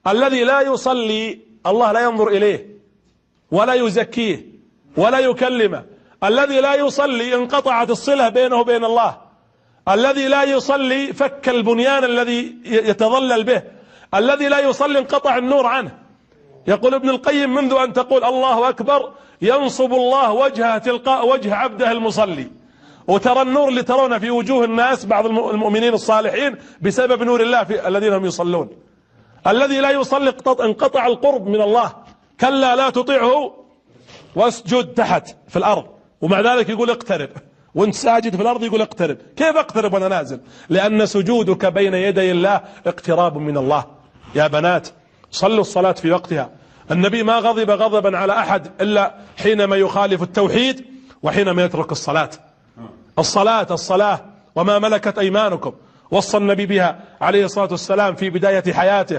الذي لا يصلي الله لا ينظر إليه ولا يزكيه ولا يكلمه. الذي لا يصلي انقطعت الصلة بينه وبين الله. الذي لا يصلي فك البنيان الذي يتظلل به. الذي لا يصلي انقطع النور عنه. يقول ابن القيم: منذ أن تقول الله أكبر ينصب الله وجهه تلقاء وجه عبده المصلي، وترى النور اللي ترونه في وجوه الناس بعض المؤمنين الصالحين بسبب نور الله في الذين هم يصلون. الذي لا يصلي انقطع القرب من الله. كلا لا تطيعه واسجد تحت في الأرض، ومع ذلك يقول اقترب، وانت ساجد في الأرض يقول اقترب. كيف اقترب وانا نازل؟ لأن سجودك بين يدي الله اقتراب من الله. يا بنات، صلوا الصلاة في وقتها. النبي ما غضب غضبا على أحد إلا حينما يخالف التوحيد وحينما يترك الصلاة. الصلاة الصلاة وما ملكت أيمانكم، وصى النبي بها عليه الصلاة والسلام في بداية حياته.